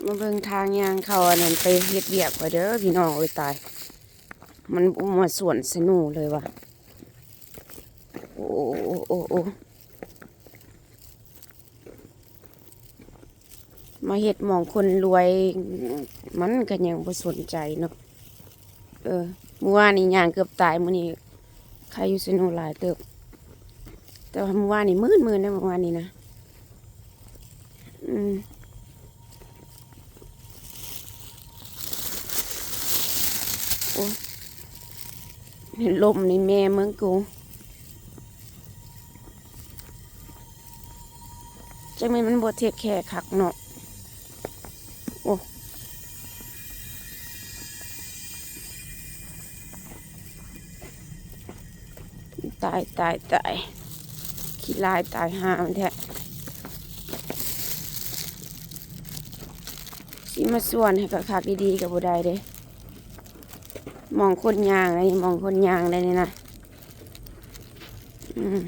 ມາເບິ່ງທາງຍ່າງເຂົ້າອັນນັ້ນ ໄປເຮັດວຽກກ່ອນເດີພີ່ນ້ອງເອີຍ. ຕາຍ ມັນບໍ່ມາສວນສະໜູເລີຍວ່າ. ໂອ້ ໂອ້ ໂອ້ ໂອ້ ມາເຮັດໝ່ອງຄົນລວຍ ມັນກໍຍັງບໍ່ສົນໃຈເນາະ. ເອີ ມື້ວານນີ້ຍ່າງເກືອບຕາຍ ມື້ນີ້ໄຄຢູ່ ສະໜູຫຼາຍເຕີບ. ແຕ່ວ່າມື້ວານນີ້ມື່ນໆເດ້ ມື້ວານນີ້ນະ. ອືມ ໂອ້ ລົມນີ້ແມ່ເມືອງກູ ຈັກແມ່ນມັນບໍ່ເທກແຄຄັກເນາະ. ໂອ້ ຕາຍ ຕາຍ ຕາຍ ຂີ້ລ້າຍຕາຍຫ່າມັນແທ້. ຊິມາສວນໃຫ້ຄັກໆດີໆກໍບໍ່ໄດ້ເດ້. ໝ່ອງຄົນຍ່າງໄດ໋ນີ້ ໝ່ອງຄົນຍ່າງໄດ໋ນີ້ນະ. ອືມ